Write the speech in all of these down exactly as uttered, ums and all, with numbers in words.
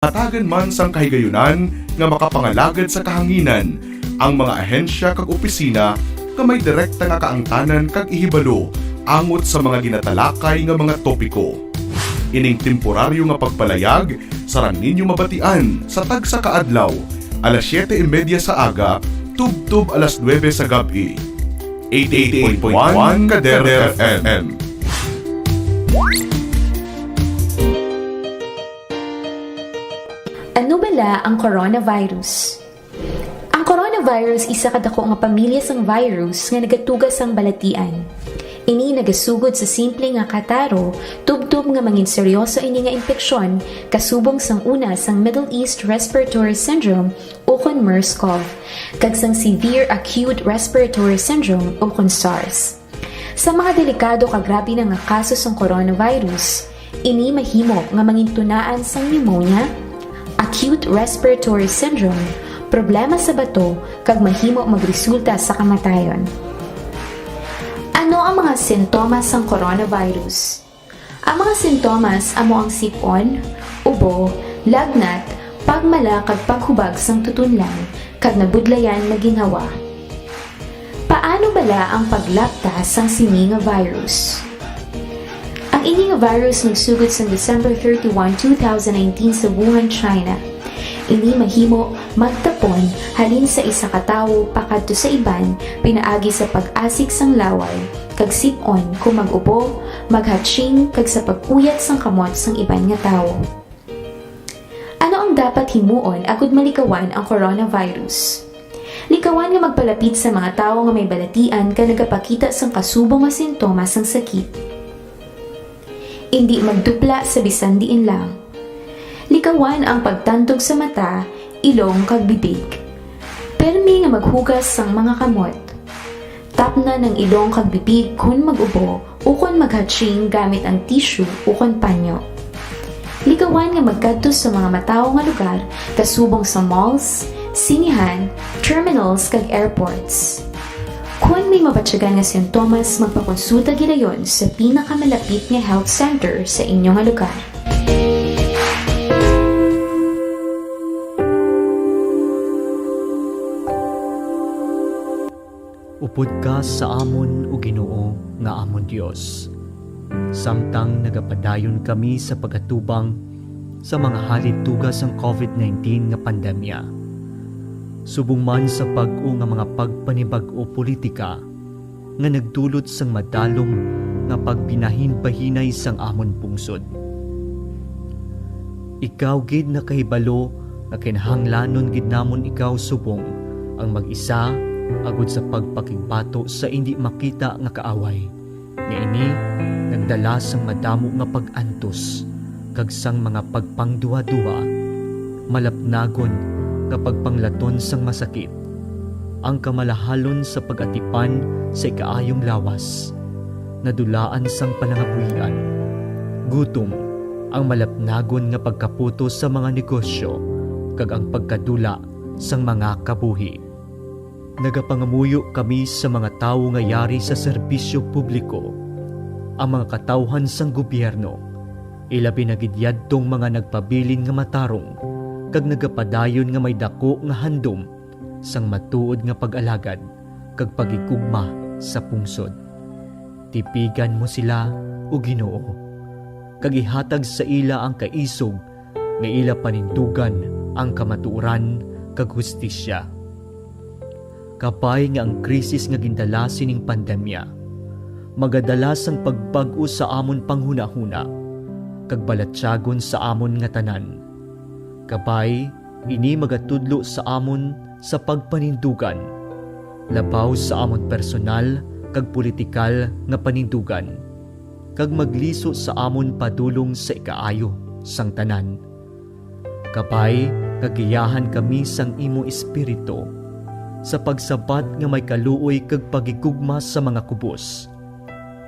Tagan man sang kahigayunan nga makapangalagad sa kahanginan ang mga ahensya kag opisina nga may direkta nga kaangtanan kag ihibalo angot sa mga ginatalakay nga mga topiko. Ining temporaryo nga pagpalayag sarang ninyo mabatian sa tagsa ka adlaw, alas siyete y media sa aga tubtob alas nuebe sa gab-i. Eighty-eight point one Kader F M. Ano bala ang coronavirus? Ang coronavirus isa ka dako nga pamilya sang virus nga nagatuga sang balatian. Ini nagasugod sa simple nga kataro, tubtob nga mangin seryoso ini nga impeksyon, kasubong sang una sang Middle East Respiratory Syndrome ukon MERS-CoV, kag sang Severe Acute Respiratory Syndrome ukon SARS. Sa mga delikado kag grabe na nga kaso sang coronavirus, ini mahimo nga mangintunaan sang pneumonia, acute respiratory syndrome, problema sa bato, kag mahimo magresulta sa kamatayon. Ano ang mga sintomas sang coronavirus? Ang mga sintomas amo ang sip-on, ubo, lagnat, pagmala kag paghubag sang tutunlan, kag nabudlayan nga ginhawa. Paano bala ang paglapta sang sini nga virus? Ang ini nga virus nagsugod sang December thirty-one, two thousand nineteen sa Wuhan, China. Ini mahimo magtapon halin sa isa ka tawo pakadto sa iban pinaagi sa pag-asik sang laway, kag sip-on kon mag-ubo, maghatching, kag sa pag-uyat sang kamot sang iban nga tawo. Ano ang dapat himuon agud malikawan ang coronavirus? Likawan nga magpalapit sa mga tawo nga may balatian nga nagapakita sang kasubong nga sintomas sang sakit. Indi magdupla sa bisan diin lang. Likawan ang pagtandog sa mata, ilong, kag bibig. Permi nga maghugas sang mga kamot. Tapnan ang ilong kag bibig kon mag-ubo ukon maghatching gamit ang tissue ukon panyo. Likawan nga magkadto sa mga matawo nga lugar, kasubong sa malls, sinehan, terminals, kag airports. Kon may mabatyagan nga sintomas, magpakonsulta gilayon sa pinakamalapit nga health center sa inyo nga lugar. Upod ka sa amon, O Ginoo, nga amon Dios, samtang nagapadayon kami sa pag-atubang sa mga halituga sang covid nineteen nga pandemya, subong man sa bag-o nga mga pagpanibag-o politika nga nagdulot sang madalom nga pagbinahinbahinay sang amon pungsod. Ikaw gid nakahibalo nga kinahanglanon gid namon ikaw subong ang mag-isa, agod sa pagpakigbato sa indi makita nga kaaway, nga ini nagdala sang madamo nga pag-antos kag sang mga pagpangduhaduha, malapnagon nga pagpanglaton sang masakit, ang kamalahalon sa pag-atipan sa ikaayong lawas, nadulaan sang palangabuhian, gutom, ang malapnagon nga pagkaputos sa mga negosyo, kag ang pagkadula sang mga kabuhi. Nagapangamuyo kami sa mga tawo nga yari sa serbisyo publiko, ang mga katawhan sang gobyerno, ilabi na gid yadtong mga nagpabilin nga matarong kag nagapadayon nga may daku nga handom sang matuod nga pag-alagad kag paghigugma sa pungsod. Tipigan mo sila, O Ginoo, kag ihatag sa ila ang kaisog nga ila panindugan ang kamatuoran kag hustisya. Kabay nga ang krisis nga gindala sining pandemya magadala sang pagbag-o sa amon panghunahuna kag balatyagon sa amon nga tanan. Kabay, ini magatudlo sa amon sa pagpanindugan, labaw sa amon personal kag politikal nga panindugan, kag magliso sa amon padulong sa ikaayo sang tanan. Kabay nga giyahan kami sang imo Espiritu, sa pagsabat nga may kaluoy kag paghigugma sa mga kubos,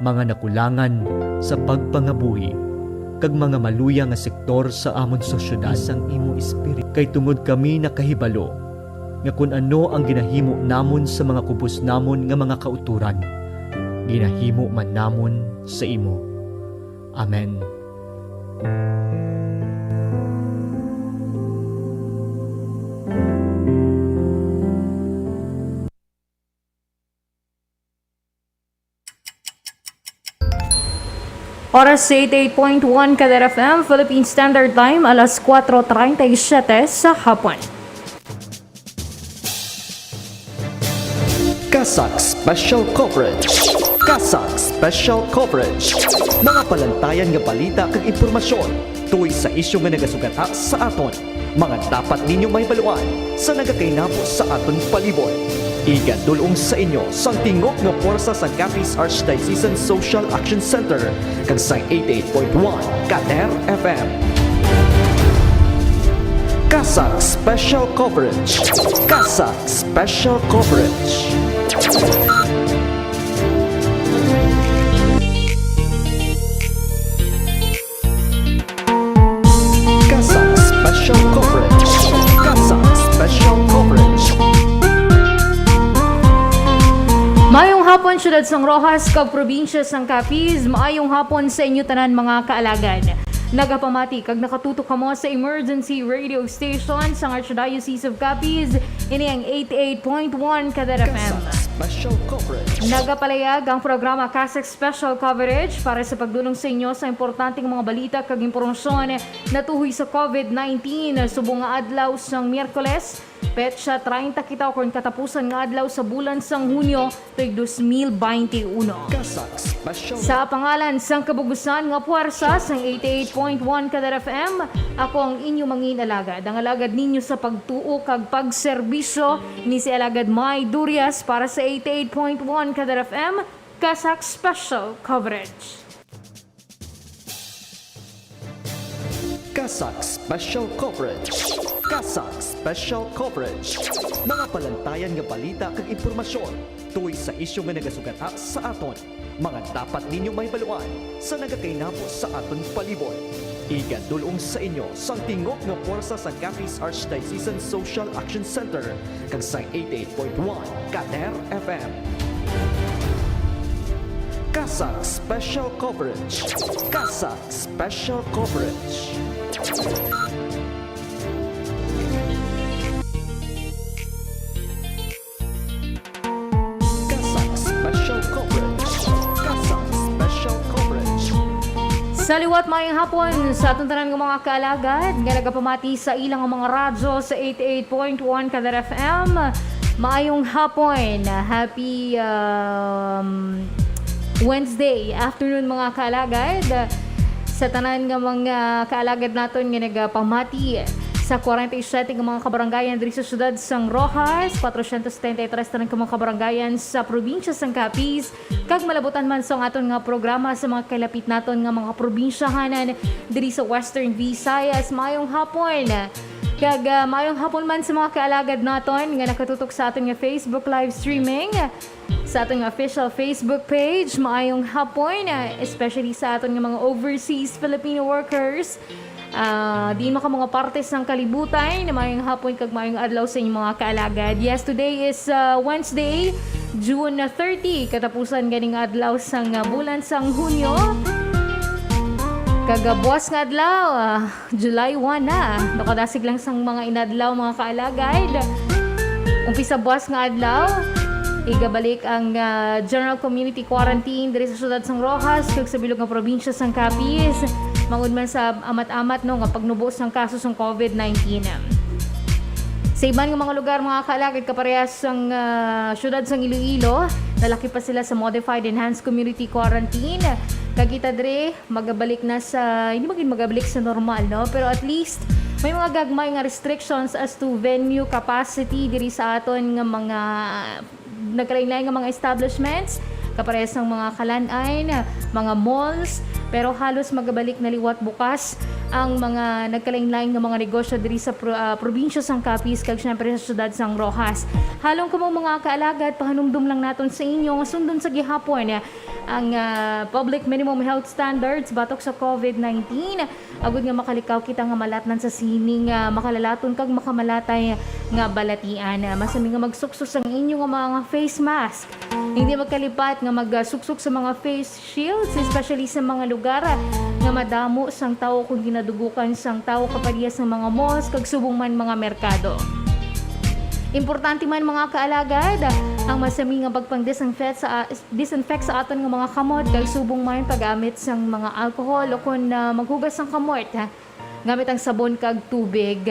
mga nakulangan sa pagpangabuhi, kag mga maluya nga sektor sa amon sosyedad sang imo Espiritu. Kay tungod kami nakahibalo nga kon ano ang ginahimo namon sa mga kubos namon nga mga kautoran, ginahimo man namon sa imo. Amen. Oras sa eighty-eight point one Kadar F M, Philippine Standard Time, alas kuwatro treinta y siete sa hapon. CASAC Special Coverage. CASAC Special Coverage. Mga palantayan nga balita kag impormasyon tungod sa isyu nga nagasugata sa aton, mga dapat ninyo mahibaluan sa nagakainabo sa aton palibot. Igadul-ong sa inyo sang tingog nga pwersa sang Capiz Archdiocesan Social Action Center kag sang eighty-eight point one Kader F M. CASAC Special Coverage. CASAC Special Coverage. CASAC Special Coverage. CASAC Special Coverage. Maayong hapon, siyudad sang Roxas kag probinsya sang Capiz. Maayong hapon sa inyo tanan, mga kaalagad. Nagapamati kag nakatutok kamo sa emergency radio station sang Archdiocese of Capiz. Ini ang eighty-eight point one Kader F M. CASAC Special Coverage. Nagapalayag ang programa CASAC Special Coverage para sa pagdul-ong sa inyo sa importanteng mga balita kag impormasyon natuhoy sa COVID nineteen. Subong nga adlaw sang Miyerkules, petsa treinta kita, ukon katapusan nga adlaw sa bulan sang Hunyo, tuig dos mil baynte uno. CASAC Special. Sa pangalan sang kabugusan nga puwersa sang eighty-eight point one Kader F M, ako ang inyo mangin alagad, ang alagad ninyo sa pagtuo kag pagserbisyo, ni si Alagad May Durias para sa eighty-eight point one Kader F M, CASAC Special Coverage. CASAC Special Coverage. CASAC Special Coverage. Mga palantayan nga balita kag impormasyon tungod sa isyu nga nagasugata sa aton, mga dapat ninyo mahibaluan sa nagakainabo sa aton palibot. Igadul-ong sa inyo sang tingog nga pwersa sang Capiz Archdiocesan Social Action Center kag sang eighty-eight point one Kader F M. CASAC Special Coverage. CASAC Special Coverage. CASAC Special Coverage. CASAC Special Coverage. Sa liwat, maayong hapon sa aton tanan nga mga kaalagad nga nagapamati sa ilang mga radyo sa eighty-eight point one Kader F M. Maayong hapon. Happy, um, Wednesday afternoon, mga kaalagad. Sa tanan nga mga kaalagad naton nga nagapamati sa kwarenta y siyete nga mga kabarangayan diri sa siyudad sang Roxas, kwatro syentos setenta y tres tanan ka mga kabarangayan sa probinsya sang Capiz, kag malabutan man sang aton nga programa sa mga kalapit naton nga mga probinsyahanan diri sa Western Visayas. Maayong hapon. Kag, ah, maayong hapon man sa mga kaalagad naton nga nakatutok sa aton nga Facebook live streaming, sa aton nga official Facebook page. Maayong hapon, ah, especially sa aton nga mga overseas Filipino workers, ah, diin man ka mga parte sang kalibutan. Maayong hapon kag maayong adlaw sa inyong mga kaalagad. Yes, today is, ah, Wednesday, June thirty, katapusan ganing adlaw sang, ah, bulan sang Hunyo. Kag, ah, buwas nga adlaw, ah, July one na. Nakadasig lang sang mga inadlaw, mga kaalagad. Umpisa buwas nga adlaw, igabalik ang, ah, general community quarantine diri sa siyudad sang Roxas kag sa bilog nga probinsya sang Capiz, bangod man sa amat-amat, no, nga pagnubo sang kaso sang COVID nineteen. Sa iban nga mga lugar, mga kaalagad, kaparehas sang, ah, siyudad sang Iloilo, nalakip pa sila sa modified enhanced community quarantine. Kag kita diri, magabalik na sa, hindi man gid magabalik sa normal, no? Pero at least, may mga gagmay nga restrictions as to venue capacity diri sa aton nga mga nagkalain-lain nga mga establishments, kaparehas sang mga kalan-an, mga malls, pero halos magabalik na liwat bukas ang mga nagkalain-lain nga mga negosyo diri sa pro-, ah, probinsya sang Capiz kag syempre sa siyudad sang Roxas. Halong kamo, mga kaalagad, pahanumdom lang naton sa inyo nga sundon sa gihapon ang, ah, public minimum health standards batok sa COVID nineteen, agud nga makalikaw kita nga malatnan sa sining, ah, makalalaton kag makamalatay nga balatian. Ah, masami nga magsuksok sang inyo nga mga face mask. Hindi magkalipat nga magsuksok sa mga face shields, especially sa mga lugar nga madamo sang tawo kung ginadugukan sang tawo kaparehas sang mga malls kag subong man mga merkado. Importante man, mga kaalagad, Ang masami nga pagpang-disinfect sa, disinfect sa aton nga mga kamot, kag subong man paggamit sang mga alcohol o kon, ah, maghugas sang kamot, ha, gamit ang sabon kag tubig.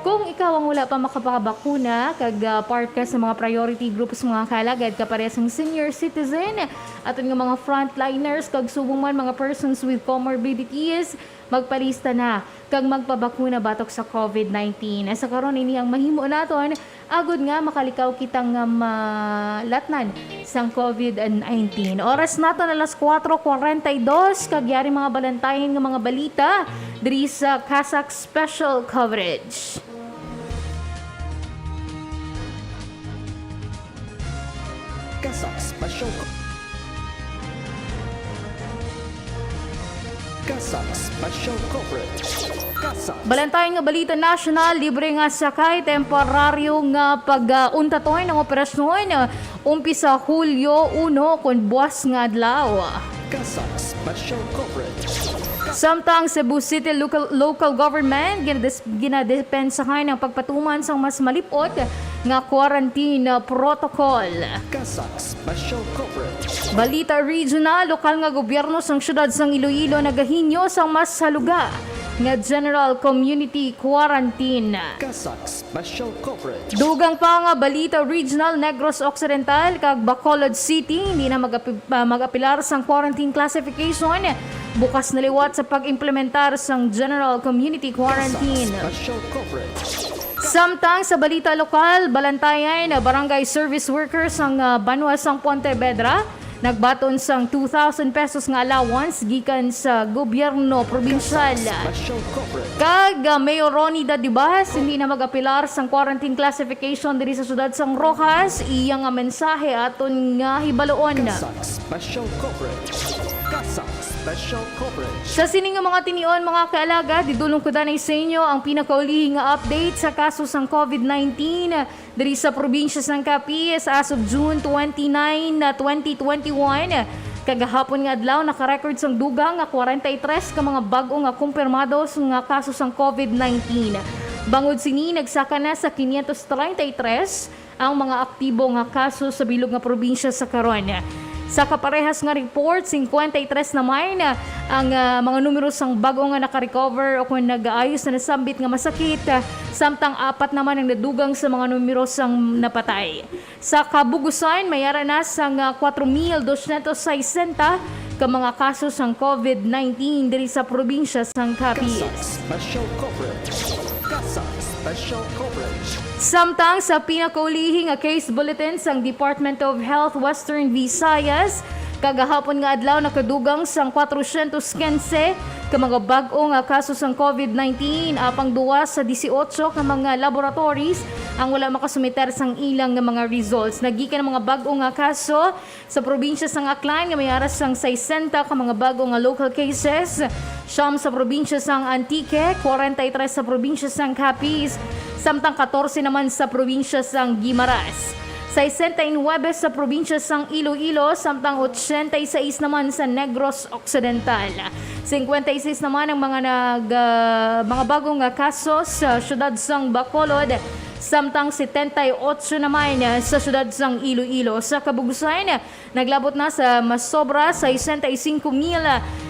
Kung ikaw ang wala pa makapabakuna, kag, ah, part ka sa mga priority groups, mga kaalagad, kapareha sang senior citizen, aton nga mga frontliners, kag subong man mga persons with comorbidities, magpalista na kag magpabakuna batok sa covid nineteen. Sa karon, ini ang mahimo naton agod nga makalikaw kita nga malatnan sang covid nineteen. Oras naton alas kuwatro kuwarenta y dos, kag yari mga balantayan nga mga balita diri sa CASAC Special Coverage. CASAC Special Co-, CASAC Special Coverage. CASAC. Balantayan nga balita nasyonal, libre nga sakay, temporaryo nga pag-untatoy ng operasyon, umpisa Hulyo uno kon buwas nga adlaw. CASAC Special Coverage. Samtang Cebu City Local, Local Government, ginadis-, ginadepensahan ang pagpatuman sang mas malip-ot nga quarantine protocol. CASAC Special Coverage. Balita regional, lokal nga gobyerno sang siyudad sang Iloilo nagahinyo sang mas haluga nga general community quarantine. CASAC Special Coverage. Dugang pa nga balita regional, Negros Occidental kag Bacolod City hindi na mag-api-, ah, mag-apilar sang quarantine classification, bukas na liwat sa pag-implementar sang general community quarantine. Special coverage. Samtang sa balita lokal, Balantayan, barangay service worker sang, ah, banwa sang Pontevedra nagbaton sang two thousand pesos nga allowance gikan sa gobyerno probinsyal. Special coverage. Kag, ah, Mayor Ronnie Dadibas hindi na mag-apilar sang quarantine classification diri sa siyudad sang Roxas, iya nga mensahe aton nga hibaluon. CASAC Special Coverage. CASAC Special Coverage. Sa sini nga mga tinion, mga kaalagad, idulong ko danay sa inyo ang pinakaulihi nga update sa kaso sang covid nineteen diri sa probinsya sang Capiz as of June twenty-nine, twenty twenty-one. Kagahapon nga adlaw, nakarecord sang dugang nga kwarenta y tres ka mga bag-o nga kumpirmado nga kaso sang covid nineteen. Bangod sini, nagsaka na sa quinientos treinta y tres ang mga aktibo nga kaso sa bilog nga probinsya sa karon. Sa kaparehas nga report, singkwenta y tres naman ang, ah, mga numero sang bag-o nga nakarecover o kon nag-aayos na nasambit nga masakit, samtang apat naman ang nadugang sa mga numero sang napatay. Sa kabugusan, may ara na sang, ah, kwatro mil dosyentos sesenta ka mga kaso sang covid nineteen diri sa probinsya sang Capiz. CASAC Special Coverage. CASAC Special Coverage. Samtang sa pinakaulihi nga case bulletin sang Department of Health Western Visayas, kagahapon nga adlaw nakadugang sang kwatro syentos quince ka mga bag-o nga kaso sang covid nineteen, apang duwa sa dieciocho ka mga laboratories ang wala makasumiter sang ilang nga mga results. Nagikan ang mga bag-o nga kaso sa probinsya sang Aklan nga may ara sang sesenta ka mga bag-o nga local cases, siyam sa probinsya sang Antique, kwarenta y tres sa probinsya sang Capiz, samtang katorse naman sa probinsya sang Guimaras. Sesenta y nuebe sa probinsya sang Iloilo, samtang ochenta y seis naman sa Negros Occidental. Cincuenta y seis naman ang mga nag-, ah, mga bag-o nga kaso sa siyudad sang Bacolod, samtang setenta y ocho naman sa siyudad sang Iloilo. Sa kabugusan, naglabot na sa mas sobra sesenta y cinco mil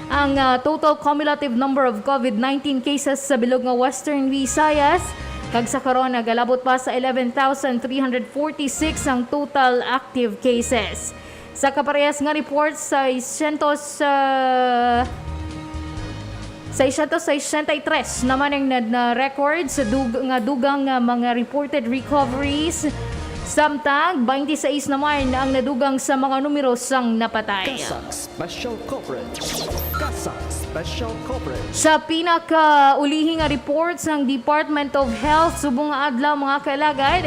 ang, ah, total cumulative number of covid nineteen cases sa bilog nga Western Visayas, kag sa karon nagalabot pa sa eleven thousand three hundred forty-six ang total active cases. Sa kaparehas nga report, seiscientos, ah, seiscientos sesenta y tres naman ang na, na-record sa dug-, nga dugang nga mga reported recoveries, samtang twenty-six naman ang nadugang sa mga numero sang napatay. CASAC Special Coverage. CASAC Special Coverage. Sa pinakaulihi nga report sang Department of Health subong nga adlaw, mga kaalagad,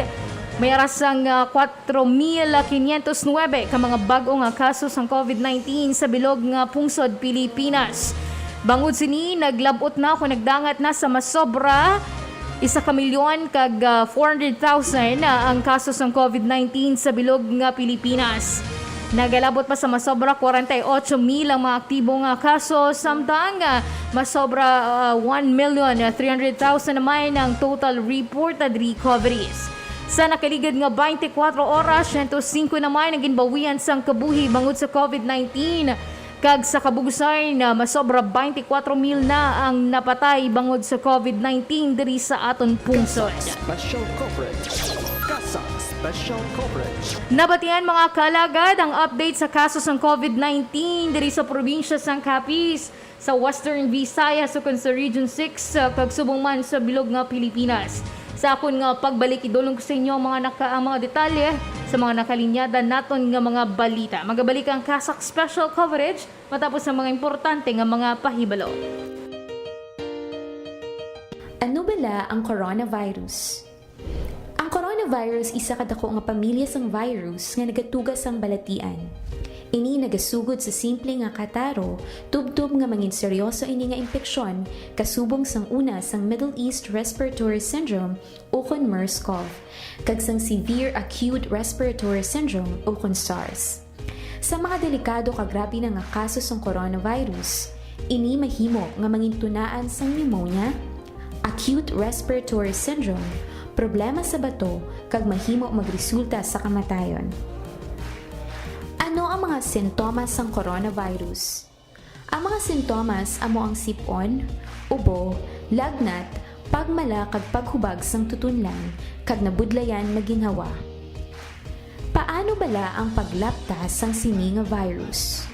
may ara sang, ah, kwatro mil quinientos nuebe ka mga bag-o nga kaso sang covid nineteen sa bilog nga pungsod Pilipinas. Bangod sini, naglab-ot na o nagdangat na sa masobra isa ka milyon kag, ah, four hundred thousand, ah, ang kaso sang covid nineteen sa bilog nga Pilipinas. Nagalabot pa sa masobra kwarenta y ocho mil ang mga aktibo nga kaso, samtang, ah, masobra, ah, one million three hundred thousand naman ang total reported recoveries. Sa nakaligad nga twenty-four oras, siyento singko naman ang ginbawian sang kabuhi bangod sa COVID nineteen. Kag sa kabugusay na masobra twenty-four mil na ang napatay bangod sa COVID nineteen diri sa aton pungsod. Special coverage. CASAC Special Coverage. Nabatian, mga kaalagad, ang update sa kaso sang COVID nineteen diri sa probinsya sang Capiz, sa Western Visayas, ukon sa Region six, uh, kag subong man sa bilog nga Pilipinas. Sa akon nga pagbalik, idulong ko sa inyo ang mga naka-, ang mga detalye sa mga nakalinyada naton nga mga balita. Magabalik ang CASAC Special Coverage matapos ang mga importante nga mga pahibalo. Ano bala ang coronavirus? Ang coronavirus isa ka dako nga pamilya sang virus nga nagatuga sang balatian. Ini nagasugod sa simple nga kataro, tubtob nga mangin seryoso ini nga impeksyon, kasubong sang una sang Middle East Respiratory Syndrome ukon MERS-CoV, kag sang Severe Acute Respiratory Syndrome ukon SARS. Sa mga delikado kag grabe na nga kaso sang coronavirus, ini mahimo nga mangintunaan sang pneumonia, acute respiratory syndrome, problema sa bato, kag mahimo magresulta sa kamatayon. Ano ang mga sintomas sang coronavirus? Ang mga sintomas amo ang sip-on, ubo, lagnat, pagmala kag paghubag sang tutunlan, kag nabudlayan nga ginhawa. Paano bala ang paglapta sang sini nga virus?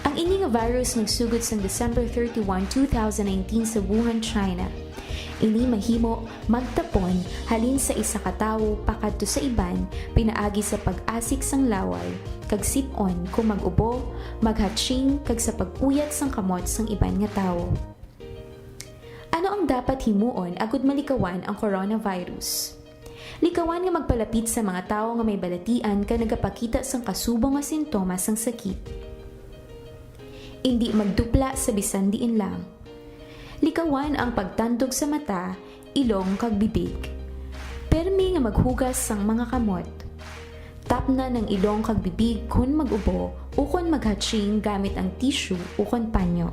Ang ini nga virus nagsugod sang December thirty-one, two thousand nineteen sa Wuhan, China. Ini mahimo magtapon halin sa isa ka tawo pakadto sa iban pinaagi sa pag-asik sang laway kag sip-on kon mag-ubo, maghatching, kag sa pag-uyat sang kamot sang iban nga tawo. Ano ang dapat himuon agud malikawan ang coronavirus? Likawan nga magpalapit sa mga tawo nga may balatian kag nagapakita sang kasubong nga sintomas sang sakit. Indi magdupla sa bisan diin lang. Likawan ang pagtandog sa mata, ilong, kag bibig. Permi nga maghugas sang mga kamot. Tapnan ang ilong kag bibig kon mag-ubo ukon maghatching gamit ang tissue ukon panyo.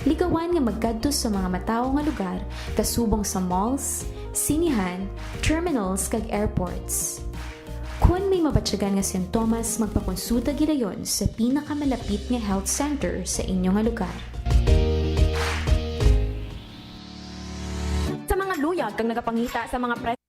Likawan nga magkadto sa mga matawo nga lugar, kasubong sa malls, sinihan, terminals, kag airports. Kon may mabatyagan nga sintomas, magpakonsulta gidayon sa pinakamalapit nga health center sa inyo nga lugar. Sa mga luyag kag nagapangita sa mga pres-,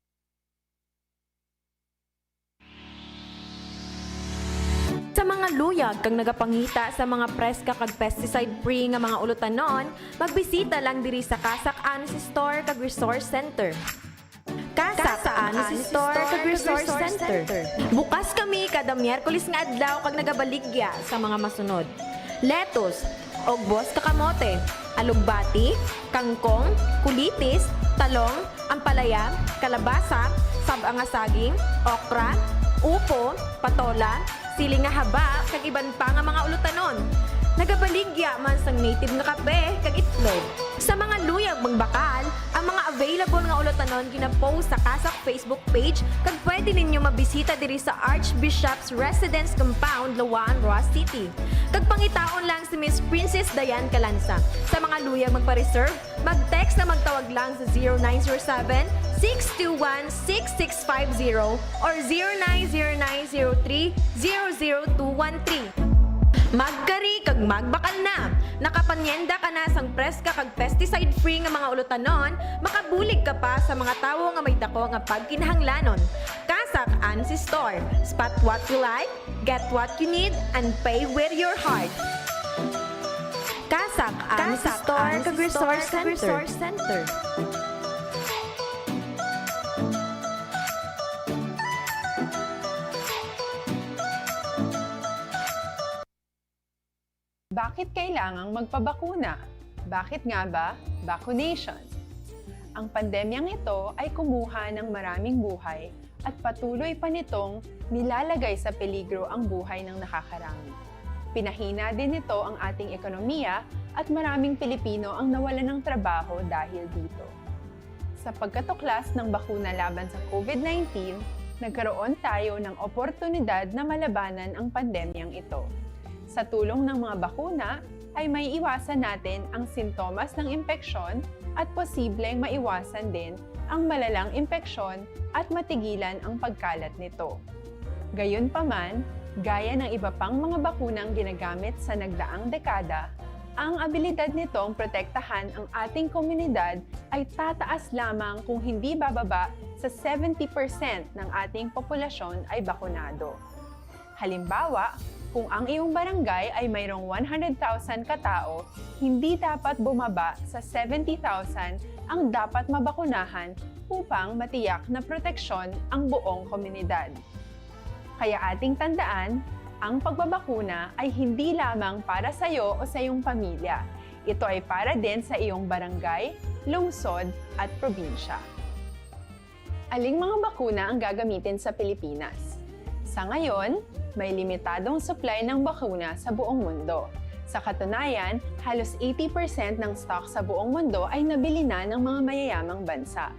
sa mga luyag kag nagapangita sa mga preska kag pesticide-free nga mga ulutanon, magbisita lang diri sa CASAC Honest Store kag Resource Center. CASAC Honest Store kag Resource Center. Bukas kami kada Miyerkules nga adlaw kag nagabaligya sa mga masunod: lettuce, ugbos ka kamote, alugbati, kangkong, kulitis, talong, ampalaya, kalabasa, sab-a nga saging, okra, upo, patola, siling nga haba, kag iban pa nga mga ulutanon. Nagabaligya man sang native nga kape kag itlog. Sa mga luyag magbakal, ang mga available nga ulutanon gina-post sa CASAC Facebook page, kag pwede ninyo mabisita diri sa Archbishop's Residence Compound, Lawaan, Roxas City. Kag pangitaon lang si Miss Princess Diane Calanza. Sa mga luyag magpa-reserve, mag-text na magtawag lang sa zero nine zero seven, six two one, six six five zero or zero nine zero nine zero three, zero zero two one three. Magkari kag magbakal na! Nakapanyenda ka na sang preska kag pesticide-free nga mga ulutanon, makabulig ka pa sa mga tawo nga may dako nga pagkinahanglanon. CASAC Honest Store. Spot what you like, get what you need, and pay with your heart. CASAC Honest Store kag Resource Center. Bakit kailangang magpabakuna? Bakit nga ba vaccination? Ang pandemyang ito ay kumuha ng maraming buhay at patuloy pa nitong nilalagay sa peligro ang buhay ng nakakarami. Pinahina din nito ang ating ekonomiya at maraming Pilipino ang nawalan ng trabaho dahil dito. Sa pagkatuklas ng bakuna laban sa COVID nineteen, nagkaroon tayo ng oportunidad na malabanan ang pandemyang ito. Sa tulong ng mga bakuna, ay maiiwasan natin ang sintomas ng impeksyon at posibleng maiwasan din ang malalang impeksyon at matigilan ang pagkalat nito. Gayunpaman, gaya ng iba pang mga bakunang ginagamit sa nagdaang dekada, ang abilidad nitong protektahan ang ating komunidad ay tataas lamang kung hindi bababa sa seventy percent ng ating populasyon ay bakunado. Halimbawa, kung ang iyong barangay ay mayroong one hundred thousand ka tawo, hindi dapat bumaba sa seventy thousand ang dapat mabakunahan upang matiyak na proteksyon ang buong komunidad. Kaya ating tandaan, ang pagbabakuna ay hindi lamang para sa iyo o sa iyong pamilya. Ito ay para din sa iyong barangay, lungsod, at probinsya. Aling mga bakuna ang gagamitin sa Pilipinas? Sa ngayon, may limitadong supply ng bakuna sa buong mundo. Sa katunayan, halos eighty percent ng stock sa buong mundo ay nabili na ng mga mayayamang bansa.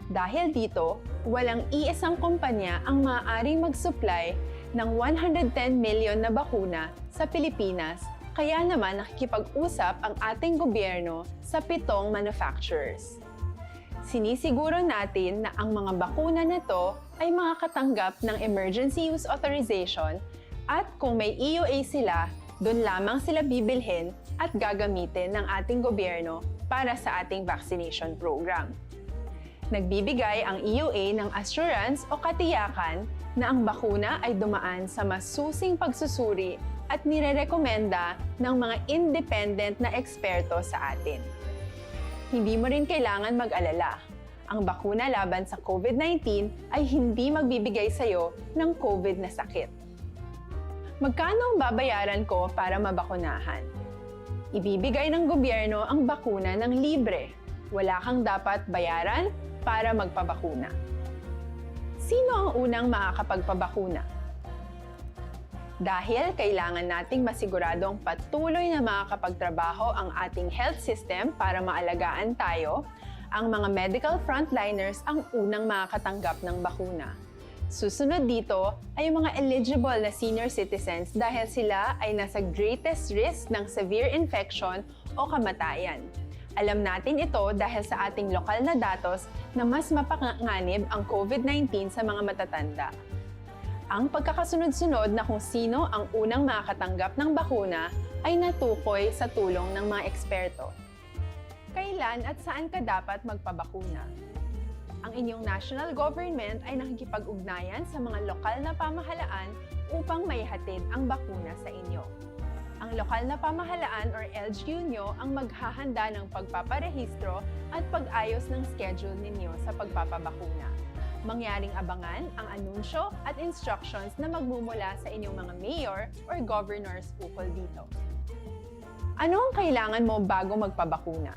Dahil dito, walang iisang kumpanya ang maaaring mag-supply ng one hundred ten million na bakuna sa Pilipinas, kaya naman nakikipag-usap ang ating gobyerno sa pitong manufacturers. Sinisiguro natin na ang mga bakuna na to ay makakatanggap ng Emergency Use Authorization, at kung may E U A sila, doon lamang sila bibilhin at gagamitin ng ating gobyerno para sa ating vaccination program. Nagbibigay ang E U A ng assurance o katiyakan na ang bakuna ay dumaan sa masusing pagsusuri at nirerekomenda ng mga independent na eksperto sa atin. Hindi mo rin kailangan mag-alala. Ang bakuna laban sa COVID nineteen ay hindi magbibigay sa iyo ng COVID na sakit. Magkano ang babayaran ko para mabakunahan? Ibibigay ng gobyerno ang bakuna ng libre. Wala kang dapat bayaran para magpabakuna. Sino ang unang makakapagpabakuna? Dahil kailangan nating masiguradong patuloy na makakapagtrabaho ang ating health system para maalagaan tayo, ang mga medical frontliners ang unang makakatanggap ng bakuna. Susunod dito ay ang mga eligible na senior citizens dahil sila ay nasa greatest risk ng severe infection o kamatayan. Alam natin ito dahil sa ating lokal na datos na mas mapanganib ang COVID nineteen sa mga matatanda. Ang pagkakasunod-sunod na kung sino ang unang makakatanggap ng bakuna ay natukoy sa tulong ng mga eksperto. Kailan at saan ka dapat magpabakuna? Ang inyong national government ay nakikipag-ugnayan sa mga lokal na pamahalaan upang maihatid ang bakuna sa inyo. Ang lokal na pamahalaan or L G U nyo ang maghahanda ng pagpaparehistro at pag-ayos ng schedule ninyo sa pagpapabakuna. Mangyaring abangan ang anunsyo at instructions na magmumula sa inyong mga mayor or governors ukol dito. Ano ang kailangan mo bago magpabakuna?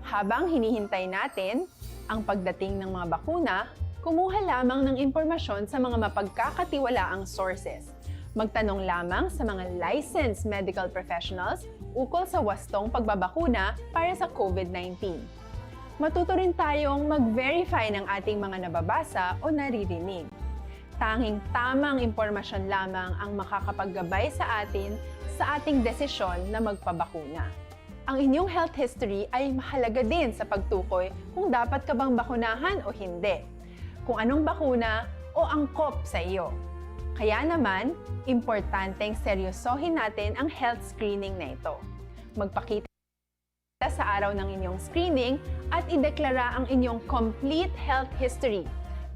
Habang hinihintay natin ang pagdating ng mga bakuna, kumuha lamang ng impormasyon sa mga mapagkakatiwalaang sources. Magtanong lamang sa mga licensed medical professionals ukol sa wastong pagbabakuna para sa COVID nineteen. Matuto rin tayong mag-verify ng ating mga nababasa o naririnig. Tanging tamang impormasyon lamang ang makakapaggabay sa atin sa ating desisyon na magpabakuna. Ang inyong health history ay mahalaga din sa pagtukoy kung dapat ka bang bakunahan o hindi, kung anong bakuna o angkop sa iyo. Kaya naman, importanteng seryosohin natin ang health screening na ito. Magpakita sa araw ng inyong screening at ideklara ang inyong complete health history,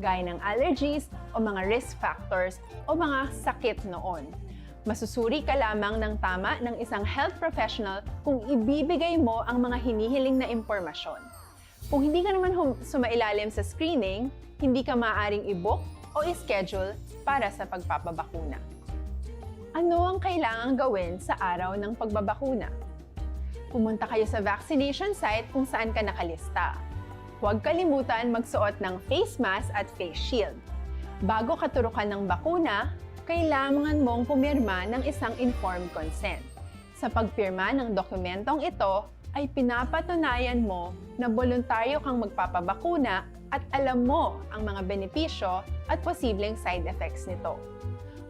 gaya ng allergies o mga risk factors o mga sakit noon. Masusuri ka lamang ng tama ng isang health professional kung ibibigay mo ang mga hinihiling na impormasyon. Kung hindi ka naman hum- sumailalim sa screening, hindi ka maaaring i-book o i-schedule para sa pagpapabakuna. Ano ang kailangang gawin sa araw ng pagbabakuna? Pumunta kayo sa vaccination site kung saan ka nakalista. Huwag kalimutan magsuot ng face mask at face shield. Bago katurukan ng bakuna, kailangan mong pumirma ng isang informed consent. Sa pagpirma ng dokumentong ito ay pinapatunayan mo na boluntaryo kang magpapabakuna at alam mo ang mga benepisyo at posibleng side effects nito.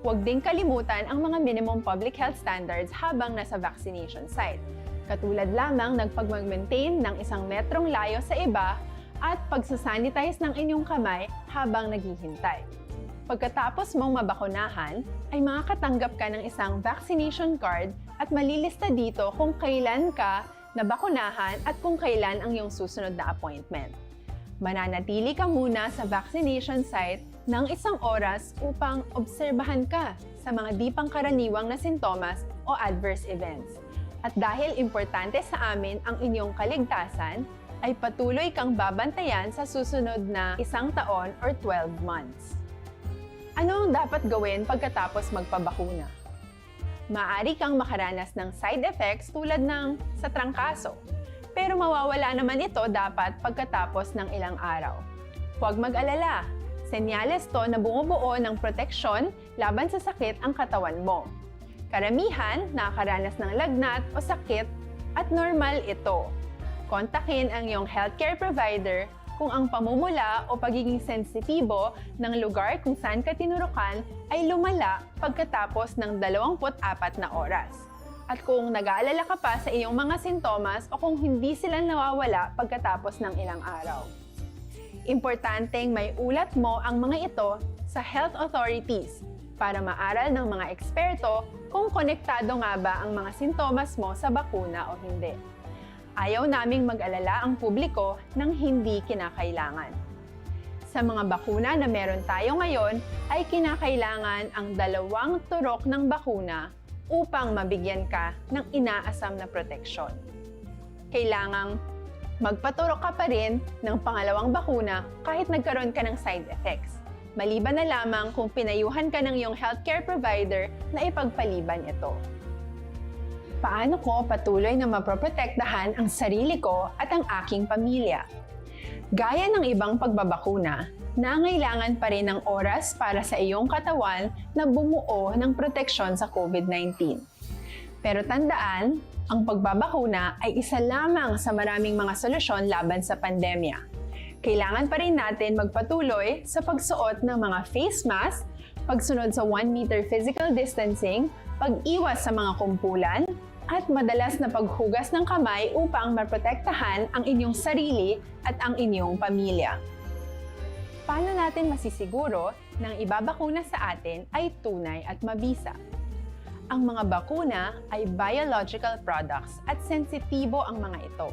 Huwag ding kalimutan ang mga minimum public health standards habang nasa vaccination site. Katulad lamang ng pagmag-maintain ng isang metrong layo sa iba at pagsasanitize ng inyong kamay habang naghihintay. Pagkatapos mong mabakunahan, ay makakatanggap ka ng isang vaccination card at malilista dito kung kailan ka nabakunahan at kung kailan ang iyong susunod na appointment. Mananatili ka muna sa vaccination site ng isang oras upang obserbahan ka sa mga di pangkaraniwang na sintomas o adverse events. At dahil importante sa amin ang inyong kaligtasan, ay patuloy kang babantayan sa susunod na isang taon or twelve months. Ano ang dapat gawin pagkatapos magpabakuna? Maaari kang makaranas ng side effects tulad ng sa trangkaso, pero mawawala naman ito dapat pagkatapos ng ilang araw. Huwag mag-alala, senyales to na bumubuo ng proteksyon laban sa sakit ang katawan mo. Karamihan nakakaranas ng lagnat o sakit at normal ito. Kontakin ang iyong healthcare provider kung ang pamumula o pagiging sensitibo ng lugar kung saan ka tinurukan ay lumala pagkatapos ng dalawampu't apat na oras. At kung nag-aalala ka pa sa iyong mga sintomas o kung hindi sila nawawala pagkatapos ng ilang araw. Importanteng may ulat mo ang mga ito sa health authorities para maaral ng mga eksperto kung konektado nga ba ang mga sintomas mo sa bakuna o hindi. Ayaw naming mag-alala ang publiko ng hindi kinakailangan. Sa mga bakuna na meron tayo ngayon, ay kinakailangan ang dalawang turok ng bakuna upang mabigyan ka ng inaasam na proteksyon. Kailangang magpaturok ka pa rin ng pangalawang bakuna kahit nagkaroon ka ng side effects, maliban na lamang kung pinayuhan ka ng iyong healthcare provider na ipagpaliban ito. Paano ko patuloy na mapoprotektahan ang sarili ko at ang aking pamilya? Gaya ng ibang pagbabakuna, nangailangan pa rin ng oras para sa iyong katawan na bumuo ng proteksyon sa COVID nineteen. Pero tandaan, ang pagbabakuna ay isa lamang sa maraming mga solusyon laban sa pandemya. Kailangan pa rin natin magpatuloy sa pagsuot ng mga face mask, pagsunod sa one meter physical distancing, pag-iwas sa mga kumpulan, at madalas na paghugas ng kamay upang maprotektahan ang inyong sarili at ang inyong pamilya. Paano natin masisiguro na ang ibabakuna sa atin ay tunay at mabisa? Ang mga bakuna ay biological products at sensitibo ang mga ito.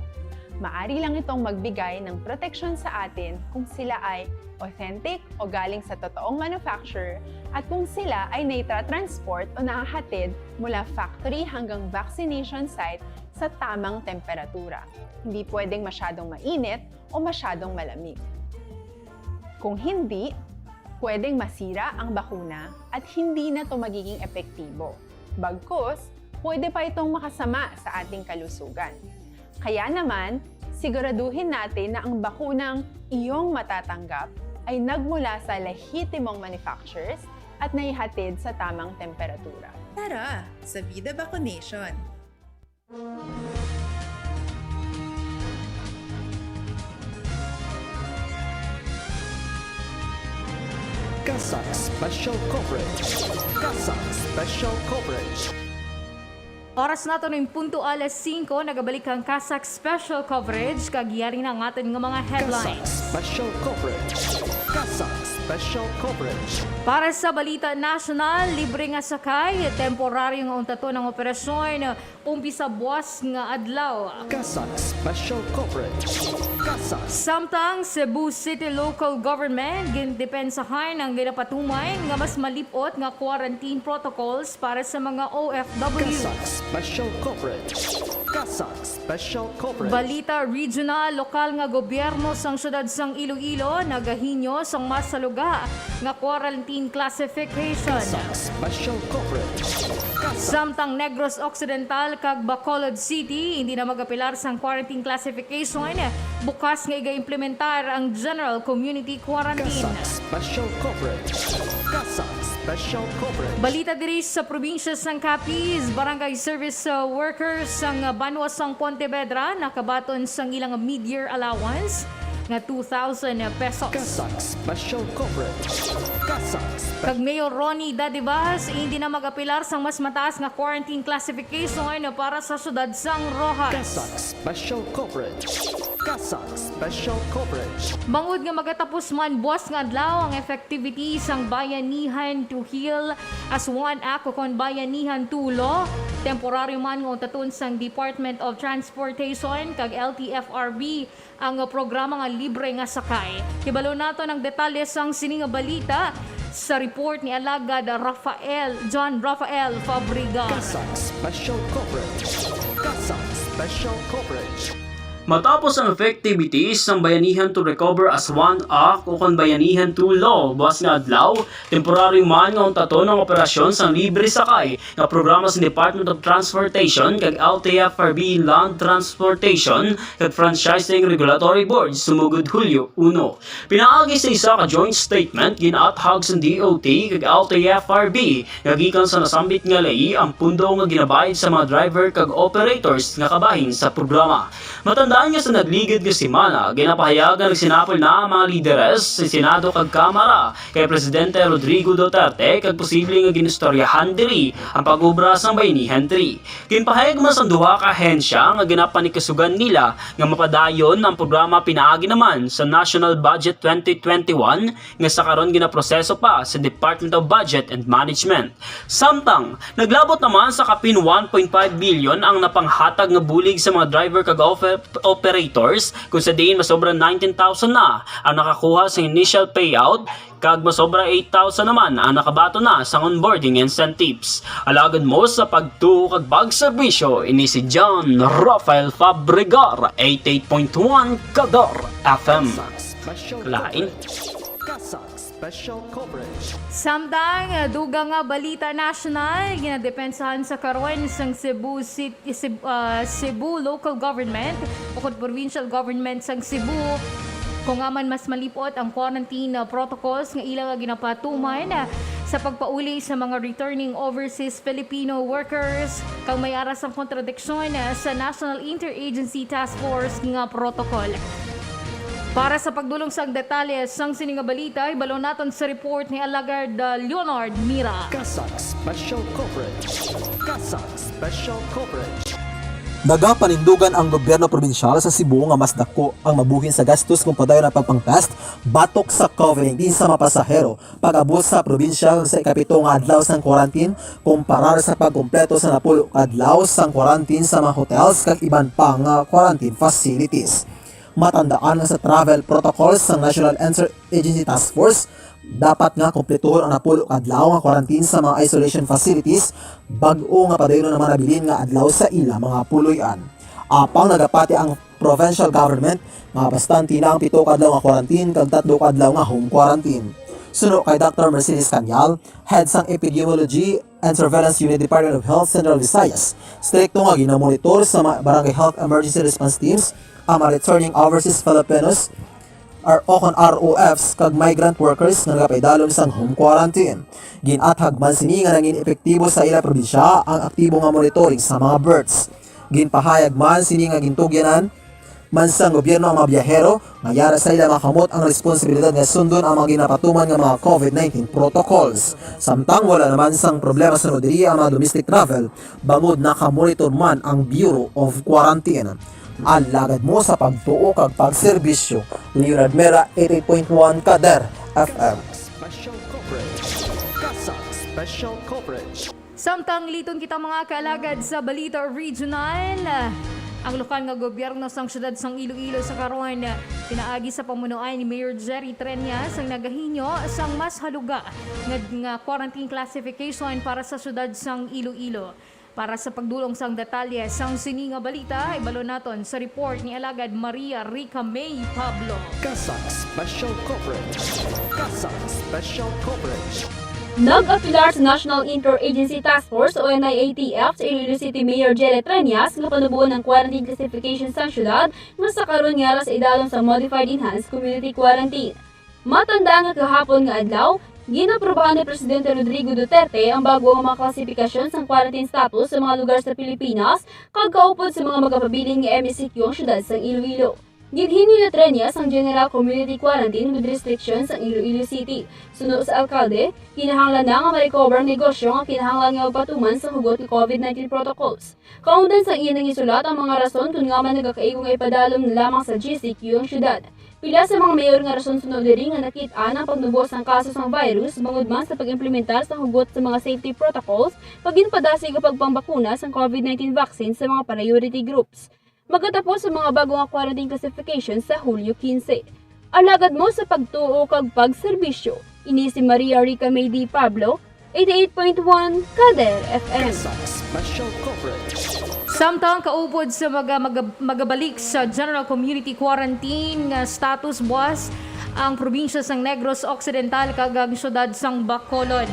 Maari lang itong magbigay ng proteksyon sa atin kung sila ay authentic o galing sa totoong manufacturer at kung sila ay naitra-transport o nahahatid mula factory hanggang vaccination site sa tamang temperatura. Hindi pwedeng masyadong mainit o masyadong malamig. Kung hindi, pwedeng masira ang bakuna at hindi na ito magiging epektibo. Bagkus, pwede pa itong makasama sa ating kalusugan. Kaya naman, siguraduhin natin na ang bakunang iyong matatanggap ay nagmula sa lehitimong manufacturers at naihatid sa tamang temperatura. Tara sa Vida Vacunation! CASAC Special Coverage. CASAC Special Coverage. Oras nato ning punto alas singko, nagabalik ang CASAC Special Coverage, kag yari na ang aton nga mga headlines. CASAC Special Coverage. CASAC Special Coverage. Para sa balita nasyonal, libre nga sakay, temporaryo nga untaton ang operasyon, umpisa buwas nga adlaw. CASAC Special Coverage. CASAC. Samtang Cebu City Local Government, gindepensahan ang ginapatuman nga mas malip-ot nga quarantine protocols para sa mga O F W. CASAC Special Coverage. CASAC Special Coverage. Balita regional, lokal nga gobyerno sang siyudad sang Iloilo nagahinyo sang mas saluga nga quarantine classification. CASAC Special Coverage. CASAC. Samtang Negros Occidental kag Bacolod City hindi na magapilar sang quarantine classification, bukas nga iga-implementar ang general community quarantine. CASAC Special Coverage. CASAC Special Coverage. Balita diri sa probinsya sang Capiz, barangay service, uh, workers sang, uh, banwa sang Pontevedra nakabaton sang ilang mid-year allowance nga two thousand pesos. CASAC Special Coverage. CASAC Spe- Kag Mayor Ronnie Dadivas, hindi na mag-apilar sang mas mataas nga quarantine classification para sa siyudad sang Roxas. CASAC Special Coverage. CASAC Special Coverage. Bangod nga magatapos man buas nga adlaw ang effectivity sang Bayanihan to Heal as One Act ukon Bayanihan to Law, temporaryo man nga untaton sang Department of Transportation kag L T F R B ang programa nga libre nga sakay. Hibalo naton ang detalye sang sini nga balita sa report ni Alagad Rafael, John Rafael Fabregas. CASAC Special Coverage. CASAC Special Coverage. Matapos ang effectivity sang Bayanihan to Recover as One Act ukon Bayanihan to Law buas nga adlaw, temporaryo man nga untaton ang operasyon sang libre sakay nga programa sa Department of Transportation kag L T F R B Land Transportation kag Franchising Regulatory Board sumugod Hulyo uno. Pinaagi sa isa ka joint statement, gin-athag sang D O T kag L T F R B nga gikan sa nasambit nga lei ang pundo nga ginabayad sa mga driver kag operators nga kabahin sa programa. Matandaan nga sa nagligid nga semana, ginapahayagan nagsinapol na ang mga lideres sa Senado kag Kamara kay Presidente Rodrigo Duterte kag posible nga ginistoryahan diri ang pag-obra sang Bayanihan three. Ginpahayag man sang duha ka ahensya nga ginapanikasugan nila nga mapadayon ang programa pinaagi naman sa National Budget twenty twenty-one nga sa karon ginaproseso pa sa Department of Budget and Management. Samtang, naglabot naman sa kapin one point five billion ang napanghatag nga bulig sa mga driver kag oper-, operators, kung sa diin masobra nineteen thousand na ang nakakuha sa initial payout, kag masobra eight thousand naman ang nakabaton na sang onboarding incentives. Alagad mo sa pagtuo kag pagserbisyo, ini si John Rafael Fabregar, eighty-eight point one Kadar F M. Special Kalain. Coverage. CASAC Special Coverage. Samtang, dugang nga balita nasyonal, ginadepensahan sa karon sang Cebu City, Ceb-, ah, Cebu Local Government ukon Provincial Government sang Cebu, kung aman mas malip-ot ang quarantine, ah, protocols nga ila nga ginapatuman, ah, sa pagpauli sa mga returning overseas Filipino workers, kag may ara sang kontradiksyon, ah, sa National Interagency Task Force nga protocol. Para sa pagdulong sang detalye sang sini nga balita, ibalo naton sa report ni Alagad, ah, Leonard Mira. CASAC Special Coverage. CASAC Special Coverage. Nagapanindugan ang gobyerno probinsyal sa Cebu nga mas dako ang mabuhin sa gastos kung padayon ang pagpang-test batok sa COVID nineteen sa mga pasahero pag-abot sa probinsya sa ikapito nga adlaw sang quarantine kumparar sa pagkumpleto sa napulo ka adlaw sang quarantine sa mga hotels kag iban pa nga quarantine facilities. Matandaan nga sa travel protocols sang National Interagency Task Force, dapat nga kumpletuhon ang napulo ka adlaw nga quarantine sa mga isolation facilities bag-o nga padayunon ang mga nabilin nga adlaw sa ila mga puloy-an. Apang nagapati ang provincial government nga bastante na ang pito ka adlaw nga quarantine kag tatlo ka adlaw nga home quarantine. Suno kay Doctor Mercedes Cañal, head sang Epidemiology and Surveillance Unit, Department of Health, Central Visayas, strikto nga ginamonitor sa mga Barangay Health Emergency Response Teams ang mga returning overseas Filipinos, R-, o kon R O Fs kag migrant workers nga nagapaidalom sang home quarantine. Gin-athag man sini nga nangin epektibo sa ila probinsya ang aktibo nga monitoring sa mga births. Ginpahayag man sini nga gintugyanan man sang gobyerno ang mga biyahero nga yara sa ila makamot ang responsibilidad nga sundon ang mga ginapatuman nga mga COVID nineteen protocols. Samtang wala naman sang problema suno diri ang mga domestic travel bangod nakamonitor man ang Bureau of Quarantine. Alagad mo sa pagtuo kag pagserbisyo. Leonard Mera, eighty-eight point one Kader F M. Special coverage. CASAC Special Coverage. Samtang liton kita, mga kaalagad, sa balita regional, ang lokal nga gobyerno sang siyudad sang Iloilo sa karon, pinaagi sa pamunuan ni Mayor Jerry Treñas, ang nagahinyo sang mas haluga nga, nga quarantine classification para sa siyudad sang Iloilo. Para sa pagdulong sang detalye sang sini nga balita, ibalo naton sa report ni Alagad Maria Rica May Pablo. CASAC Special Coverage. CASAC Special Coverage. Nag-apilar sa National Interagency Task Force o N I A T F sa Iloilo City Mayor Jerry Treñas nga panuboon ang quarantine classification sang syudad nga sa karon nga ara sa idalom sa Modified Enhanced Community Quarantine. Matanda nga kahapon nga adlaw, ginaprobahan ni Presidente Rodrigo Duterte ang bago nga mga klasifikasyon sang quarantine status sa mga lugar sa Pilipinas kag kaupod sa mga magapabilin nga M E C Q ang syudad sang Iloilo. Dinhi nilutrenyas ang General Community Quarantine with Restrictions sa Iloilo City. Suno sa alkalde, kinahanglan na nga ma-recover ang negosyo nga kinahanglan nga magpatuman sa hugot ni covid nineteen protocols. Kaundan sa iya nangisulat ang mga rason kung nga man nagakaigo nga ipadalom na lamang sa G C Q ang syudad. Pila sa mga mayor nga rason suno diri nga nakit-an ang pagnubo sang kaso sang virus bangod man sa pag-implementar sang hugot sa mga safety protocols pag ginpadasig ang pagpangbakuna sang covid nineteen vaccine sa mga priority groups. Magkatapos sa mga bago nga quarantine classification sa Hulyo quince. Alagad mo sa pagtuo kag pagserbisyo. Ini si Maria Rica May D. Pablo, eighty-eight point one Kader F M. CASAC Special Coverage. Samtang kaupod sa maga-, maga-, magabalik sa General Community Quarantine nga status, buas ang probinsya sang Negros Occidental kag ang siyudad sang Bacolod.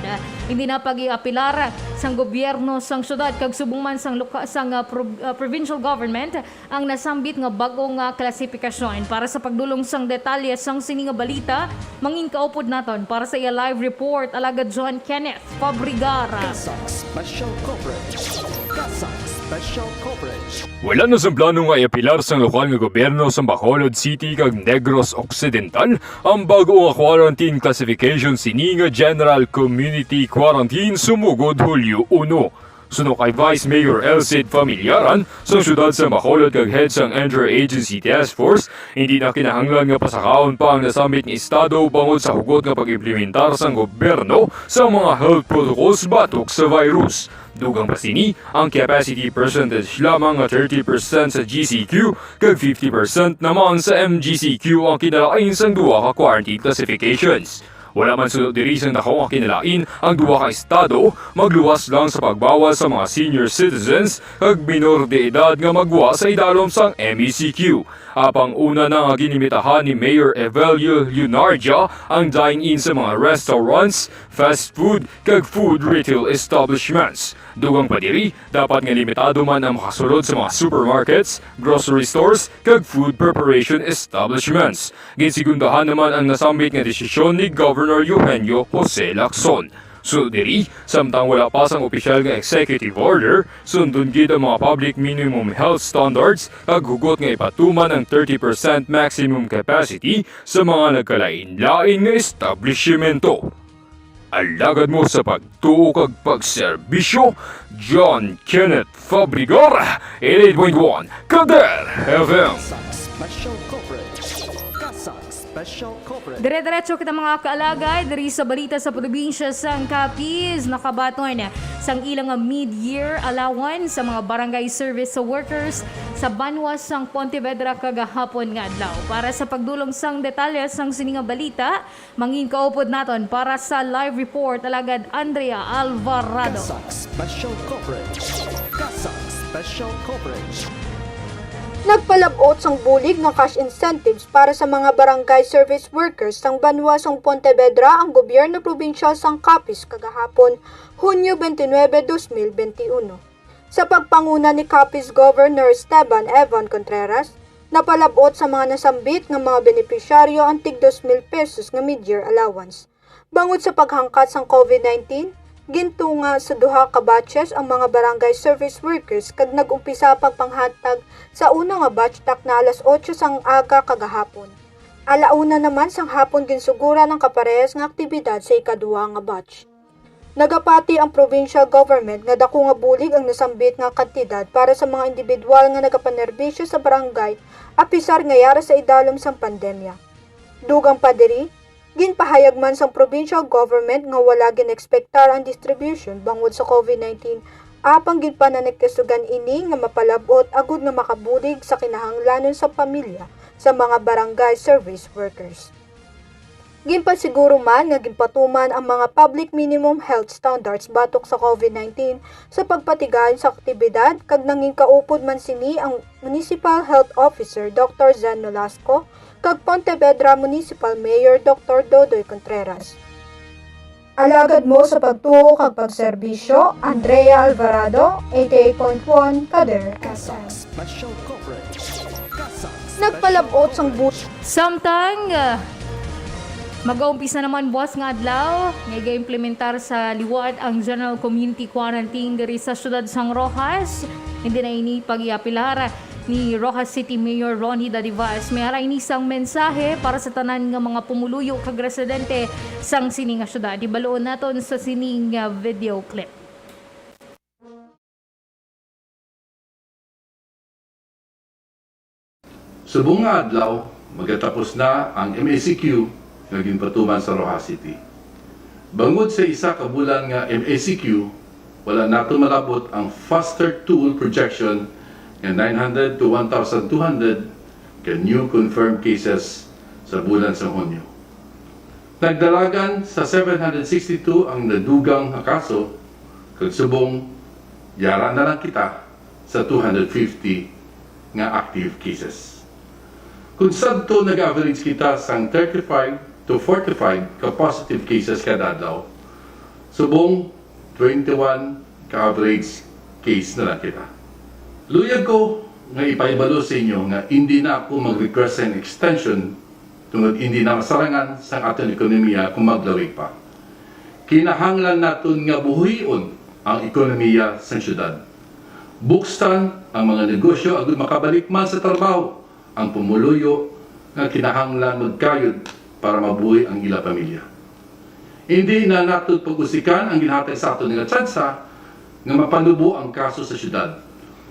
Hindi na pag-iapilar sang gobyerno sang siyudad kag subong man sang loka-, sang, ah, pro-, ah, provincial government ang nasambit nga bag-o nga klasifikasyon. Para sa pagdulong sang detalye sang sini nga balita, mangin kaupod naton para sa iya live report, Alagad John Kenneth Fabrigar. CASAC Special Coverage. CASAC Special Coverage. Wala na sa plano nga iapilar sang lokal nga gobyerno sa Bacolod City kag Negros Occidental ang bag-o nga quarantine classification sini nga General Community Quarantine sumugod Hulyo uno. Suno kay Vice Mayor Elcid Familiaran sang siyudad sa Bacolod kag head sang Interagency Task Force, hindi na kinahanglan nga pasakaon pa ang nasambit nga estado bangod sa hugot nga pag-implementar sang gobyerno sa mga health protocols batok sa virus. Dugang pa sini, ang capacity percentage lamang nga thirty percent sa G C Q kag fifty percent naman sa M G C Q ang kinalain sang duha ka quarantine classifications. Wala man suno diri sang dako nga kinalain ang duha ka estado, magluwas lang sa pagbawal sa mga senior citizens kag minor de edad nga maggwa sa idalom sang M E C Q. Apang una na nga ginlimitahan ni Mayor Evelio Leonardia ang dine-in sa mga restaurants, fast food, kag food retail establishments. Dugang pa diri, dapat nga limitado man ang makasulod sa mga supermarkets, grocery stores, kag food preparation establishments. Ginsigundahan naman ang nasambit nga desisyon ni Governor Eugenio Jose Lacson. Suno diri, samtang wala pa sang opisyal nga executive order, sundon gid ang mga public minimum health standards kag hugot nga ipatuman ang thirty percent maximum capacity sa mga nagkalain-lain nga establishmento. Alagad mo sa pagtuo kag pagserbisyo, John Kenneth Fabrigar, eighty-eight point one Kader F M. CASAC Special Coverage. CASAC Special Coverage. Dire-diretso kita, mga kaalagad, diri sa balita sa probinsya sang Capiz. Nakabaton sang ilang mid-year allowance sa mga barangay service workers sa banwa sang Pontevedra kagahapon nga adlaw. Para sa pagdulong sang detalye sang sini nga balita, mangin kaupod naton para sa live report, Alagad Andrea Alvarado. CASAC Special Coverage. CASAC Special Coverage. Nagpalab-ot sang bulig nga cash incentives para sa mga barangay service workers sang banwa sang Pontevedra ang gobyerno probinsyal sang Capiz kagahapon, Hunyo twenty-nine, twenty twenty-one. Sa pagpanguna ni Capiz Governor Esteban Evan Contreras, napalab-ot sa mga nasambit nga mga benepisyaryo ang tig dos mil pesos nga mid-year allowance. Bangod sa paghangkat sang covid nineteen, gintunga sa duha ka batches ang mga barangay service workers kag nag-umpisa pagpanghatag sa una nga batch takna alas otso sang aga kagahapon. Ala una naman sang hapon ginsuguran ang kaparehas nga aktibidad sa ikaduha nga batch. Nagapati ang provincial government nga dako nga bulig ang nasambit nga kantidad para sa mga individual nga nagapanerbisyo sa barangay, apisar nga yara sa idalom sang pandemya. Dugang pa diri, ginpahayag man sang provincial government nga wala ginekspektar ang distribution bangod sa covid nineteen, apang ginpananakisugan ini nga mapalab-ot agud nga makabulig sa kinahanglanon sa pamilya sa mga barangay service workers. Ginpasiguro man nga ginpatuman ang mga public minimum health standards batok sa covid nineteen sa pagpatigayon sa aktibidad, kag nangin kaupod man sini ang Municipal Health Officer Doctor Zen Nolasco kag Pontevedra Municipal Mayor Doctor Dodoy Contreras. Alagad mo sa pagtuo kag pagserbisyo, Andrea Alvarado, eighty-eight point one Kader F M. Special Coverage. Nagpalab-ot sang bu- Samtang, ah, mag-aumpisa naman buas nga adlaw, nga iga-implementar sa liwat ang General Community Quarantine diri sa siyudad sang Roxas. Hindi na ini pag-iapilar ni Roxas City Mayor Ronnie Dadivas. May ara ini sang mensahe para sa tanan nga mga pumuluyo kag residente sang sini nga syudad. Hibaluon naton sa sini nga video clip. Subong nga adlaw, magatapos na ang M A C Q nga ginpatuman sa Roxas City. Bangod sa isa ka bulan nga M A C Q, wala nato malabot ang FASTER tool projection nga nine hundred to one thousand two hundred ka new confirmed cases sa bulan sa Hunyo. Nagdalagan sa seven hundred sixty-two ang nadugang nga kaso, kag subong yara na lang kita sa two hundred fifty nga active cases. Kung sadto nag-average kita sang thirty-five to forty-five ka positive cases kada adlaw, subong twenty-one ka average case na lang kita. Luyag ko nga ipahibalo sa inyo nga indi na ako mag-request sang extension tungod indi na masarangan sang aton ekonomiya kung maglawig pa. Kinahanglan naton nga buhion ang ekonomiya sang syudad. Buksan ang mga negosyo agud makabalik man sa trabaho ang pumuluyo nga kinahanglan magkayod para mabuhi ang ila pamilya. Indi na naton pag-usikan ang ginhatag sa aton nga tsansa nga mapanubo ang kaso sa syudad.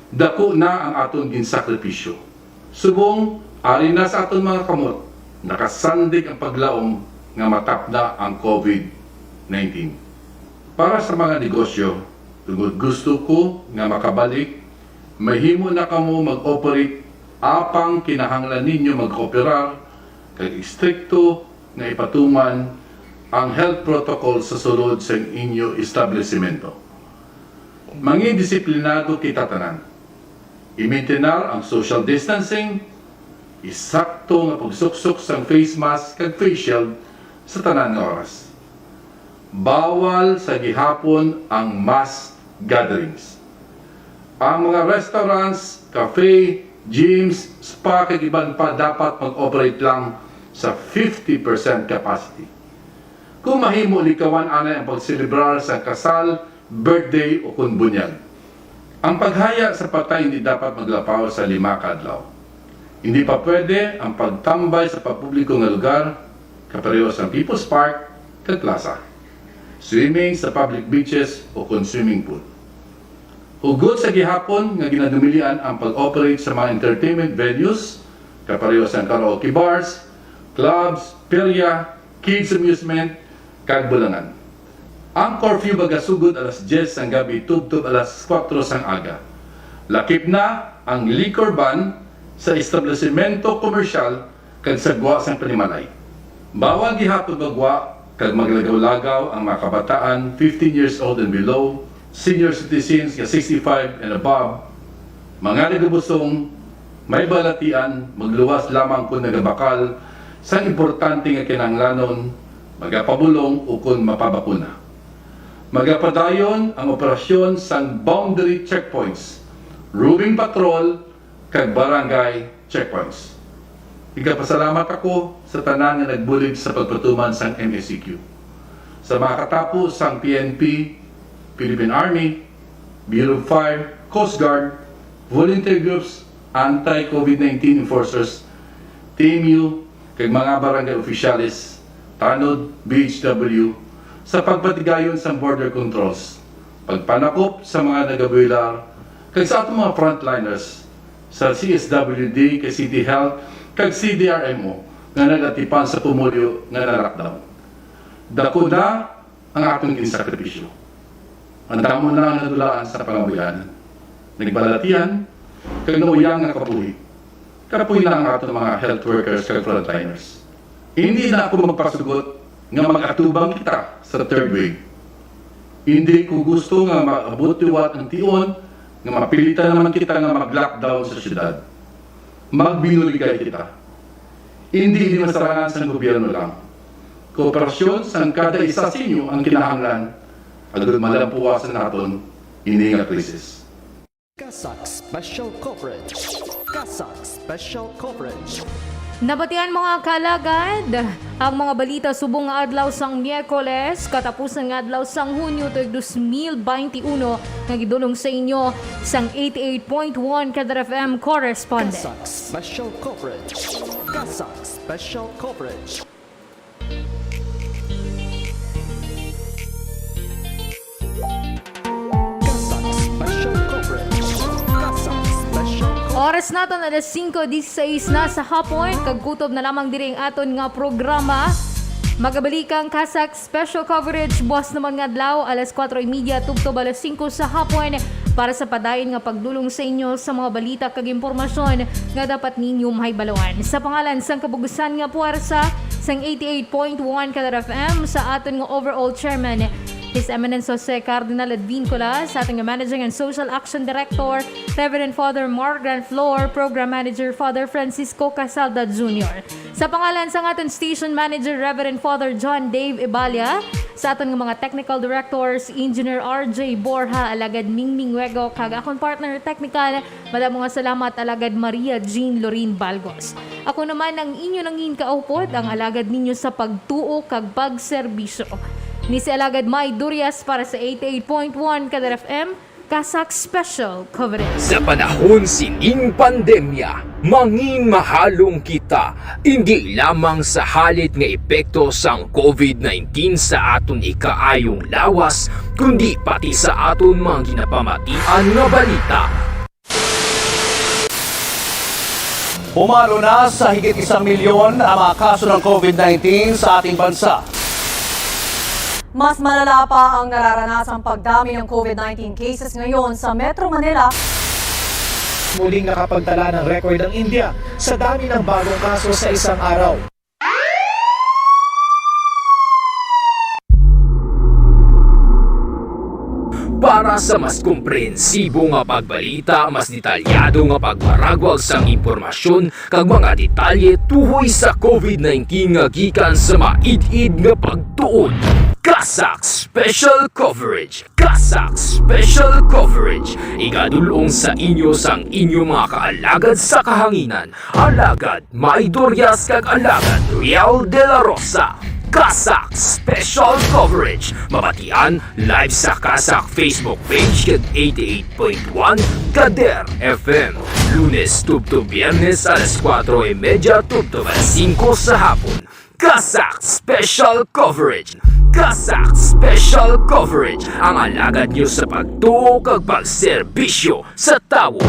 Dako na ang aton ginsakripisyo. Subong ari na sa aton mga kamot, nakasandig ang paglaom nga matapna ang COVID nineteen. Para sa mga negosyo, tungod gusto ko nga makabalik, mahimo na kamo mag-operate apang kinahanglan ninyo mag-operar kag istrikto nga ipatuman ang health protocol sa sulod sang inyo establisimento. Mangin disiplinado kita tanan. Imintinar ang social distancing, isakto nga pagsuksok sang face mask kag face shield sa tanan nga oras. Bawal sa gihapon ang mass gatherings. Ang mga restaurants, cafe, gyms, spa kag iban pa dapat mag-operate lang sa fifty percent capacity. Kung mahimo, likawan anay ang pagselebrar sa kasal, birthday, o kon bunyag. Ang paghaya sa patay hindi dapat maglapaw sa lima ka adlaw. Hindi pa pwede ang pagtambay sa papubliko nga lugar, kapareho sa People's Park kag plaza, swimming sa public beaches o kon swimming pool. Hugot sa gihapon nga ginadumilian ang pag-operate sa mga entertainment venues, kapareho sang karaoke bars, clubs, perya, kids amusement, kag bulangan. Ang curfew magasugod alas diyes sang gabi tubtob alas kuwatro sang aga. Lakip na ang liquor ban sa establisimento komersyal kag sa gwa sang panimalay. Bawal gihapon maggwa kag maglagaw-lagaw ang mga kabataan fifteen years old and below, senior citizens nga sixty-five and above, mga nagabusong, may balatian, magluwas lamang kon nagabakal sang importante nga kinahanglanon, magapabulong ukon mapabakuna. Magapadayon ang operasyon sang boundary checkpoints, roving patrol, kag barangay checkpoints. Nagapasalamat ako sa tanan nga nagbulig sa pagpatuman sang M A C Q. Sa mga katapo sang P N P, Philippine Army, Bureau of Fire, Coast Guard, volunteer groups, anti-COVID nineteen enforcers, T M U, kag mga barangay opisyales, tanod, B H W, sa pagpatigayon sang border controls, pagpanakop sa mga nagabuhilar, kag sa atong mga frontliners sa C S W D, kag City Health, kag C D R M O nga nagatipan sa pumulyo nga na-lockdown. Dako na ang aton ginsakripisyo. Ang damo na ang nadulaan sa pangabuhianan, nagbalatian, kag nauyang nga kabuhi. Kapoy na ang aton mga health workers kag frontliners. Hindi na ako magpasugot nga mag-atubang kita sa third wave. Hindi ko gusto nga maabot liwat ang tion nga mapilitan naman kita nga mag-lockdown sa syudad. Magbinuligay kita. Indi ini masarangan sang gobyerno lang. Kooperasyon sang kada isa sa inyo ang kinahanglan agud malampuasan naton ini nga krisis. CASAC Special Coverage. CASAC Special Coverage. Nabatian, mga kalagad, Ang mga balita subong nga adlaw sang Miyerkules, katapusan nga adlaw sang Hunyo tuig dos mil baynte uno, nga gidulong sa inyo sang eighty-eight point one Kadar F M correspondent. CASAC Special Coverage. CASAC Special Coverage. CASAC Special Coverage. CASAC Special Coverage. Oras naton alas singko dieciséis na sa hapon, kag kutob na lamang diri ang aton nga programa. Magabalik ang CASAC Special Coverage buwas naman nga adlaw, alas kuwatro y media tubtob alas singko sa hapon, para sa padayon nga pagdulong sa inyo sa mga balita kag impormasyon nga dapat ninyo mahibaluan. Sa pangalan sang kabugusan nga puwersa sang eighty-eight point one Kadar F M, sa aton nga overall chairman, His Eminence Jose Cardinal Advincula, sa aton nga Managing and Social Action Director, Reverend Father Mark Granflor, Program Manager, Father Francisco Casalda Junior. Sa pangalan sang aton Station Manager, Reverend Father John Dave Ibalia, sa aton nga mga Technical Directors, Engineer R J Borja, Alagad Mingming Wego, kag akon partner technical, madamo nga salamat, Alagad Maria Jean Lorin Balgos. Ako naman ang inyo nangin kaupod, ang alagad ninyo sa pagtuo kag pagserbisyo. Ni si Alagad May Durias para sa eighty-eight point one Kadar F M, CASAC Special Coverage. Sa panahon sining pandemya, mangin mahalong kita, indi lamang sa halit nga epekto sang COVID nineteen sa aton ikaayong lawas, kundi pati sa aton mga ginapamatian nga balita. Pumalo na sa higit isang milyon ang mga kaso ng COVID nineteen sa ating bansa. Mas malala pa ang nararanasang pagdami ng COVID nineteen cases ngayon sa Metro Manila. Muling nakapagtala ng record ang India sa dami ng bagong kaso sa isang araw. Para sa mas komprehensibo nga pagbalita, mas detalyado nga pagparagwag sang impormasyon kag mga detalye tuhoy sa COVID nineteen nga gikan sa maid-id nga pagtuon, CASAC Special Coverage. CASAC Special Coverage, igadulong sa inyo sang inyo mga kaalagad sa kahanginan, Alagad May Durias kag Alagad Riel de la Rosa. CASAC Special Coverage, mabatian live sa CASAC Facebook page kag eighty-eight point one Kader F M, Lunes tubtob Biyernes alas kuwatro y media tubtob alas singko sa hapon. CASAC Special Coverage. CASAC Special Coverage, ang alagad nyo sa pagtuo kag pagserbisyo sa tawo